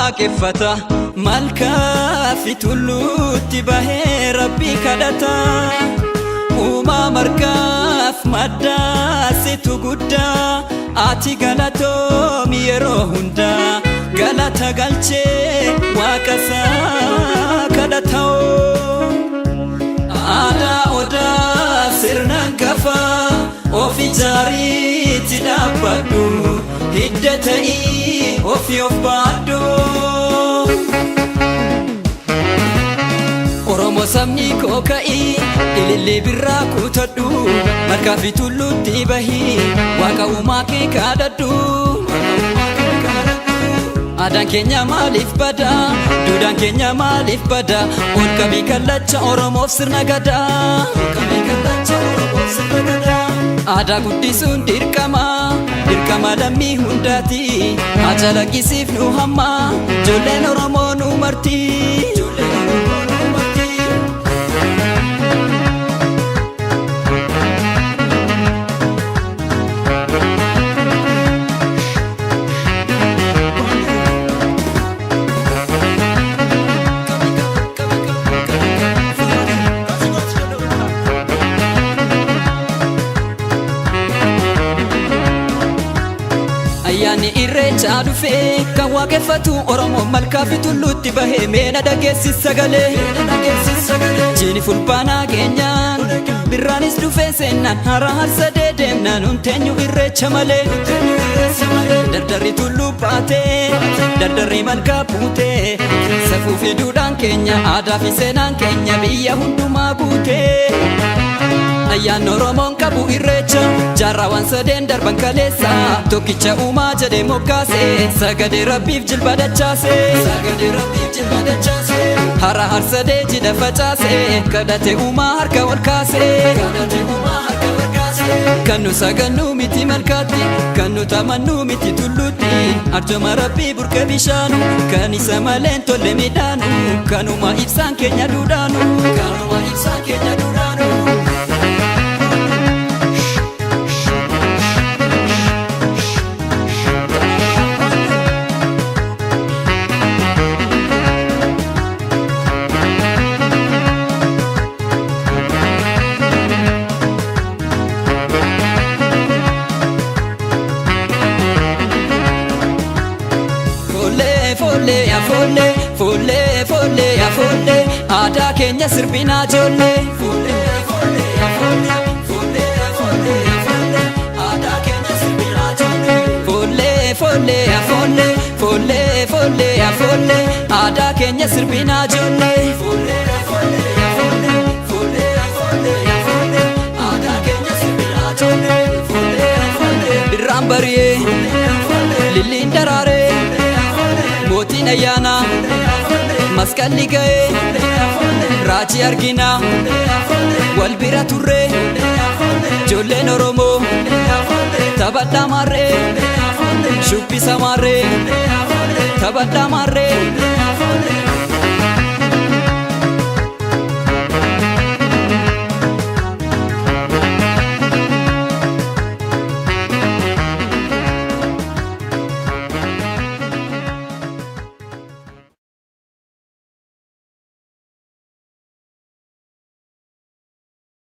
Waaqeffata malkaa fi tulluutti bahee Rabbii kadhata. Uumaa margaaf maddaa situ guddaa, ati galatoomi yeroo hundaa. Galata galchee Waaqa isaa kadhata'oo. Aadaa odaa sirna gafaa of ijaariitti dhaabbadhu, hidda ta'ii ofii of baadhu. Oromoo sabni koo, ka'ii ilillee birraa kutadhu, malkaa fi tulluutti bahii Waaqa uumaa kee kadhadhu. Aadaan keenya maaliif bada? Duudhaan keenya maaliif bada? Ol qabii kallacha Oromoof sirna gadaa. Ol qabii kallacha Oromoof sirna gadaa. Aadaa guddisuun dirqama, dirqama lammii hundaati. Haa calaqqisiif nu hamma, ijoolleen Oromoo nu marti. Ijoolleen Oromoo nu marti. Ayyaanni Irreechaa dhufee kan waaqeffatu Oromoo malkaa fi tulluutti bahee meena dhageessis sagalee. Jiini Fulbaanaa keenyaan birraanis dhufee seenaan hara harsadee deemnaan nun teenyu irreecha malee. Dardarri tulluu baatee, dardarri malkaa buutee, safuu fi duudhaan keenya, aadaa fi seenaan keenya biyya hundumaa guutee. Ayyaanni Oromoon qabu Irreecha, jaarraawwan sadeen darban kaleessa, tokkicha uumaa jedhee moggaase, sagadee Rabbiif jilba dachaase. Sagadee Rabbiif jilba dachaase. Hara harsadee jidha facaase, kadhate uumaa harka ol kaase. Kadhate uumaa harka ol kaase. Kan nu sagannu miti malkaatti, kan nu tamannu miti tulluutti, arjoma Rabbii burqa bishaanu, kan isa malee hin tolle midhaanu, kanuma ibsaan keenya duudhaanu. Kanuma ibsaan keenya duudhaanu. Foollee foollee yaa foollee, foollee foollee yaa foollee, aadaa keenya sirbinaa ijoollee. Foollee foollee yaa foollee, foollee foollee yaa foollee, aadaa keenya sirbinaa ijoollee. Foollee foollee yaa foollee, foollee foollee yaa foollee, aadaa keenya sirbinaa ijoollee. Foollee foollee yaa foollee, foollee foollee yaa foollee, aadaa keenya sirbinaa ijoollee. Foollee foollee birraan bari'ee, lilliin daraaree, mootiin ayyaanaa masqalli ga'ee, raajii arginaa wal bira turree, ijoolleen Oromoo taphadhaa maarree, shubbisa maarree, taphadhaa maarree.